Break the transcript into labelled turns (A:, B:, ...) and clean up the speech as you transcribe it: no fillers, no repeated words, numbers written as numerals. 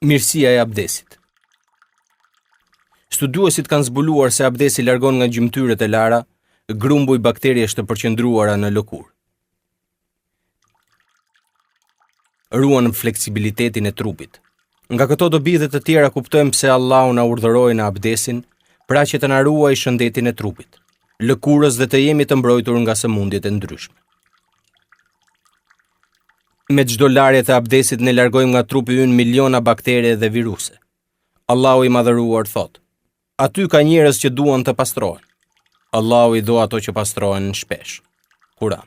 A: Mirësia e abdesit. Studiuesit kanë zbuluar se abdesi largon nga gjymtyrët e lara grumbuj bakteriesh të përqendruara në lëkurë. Ruan fleksibilitetin e trupit. Nga këto dobi dhe të tjera kuptojmë pse Allahu na urdhëroi në abdesin, pra që të na ruajë shëndetin e trupit, lëkurës dhe të jemi të mbrojtur nga sëmundjet e ndryshme. Me çdo larje të abdesit ne largojmë nga trupi ynë miliona baktere dhe viruse. Allahu i madhëruar thotë: Aty ka njerëz që duan të pastrohen. Allahu i do ato që pastrohen shpesh. Kur'an.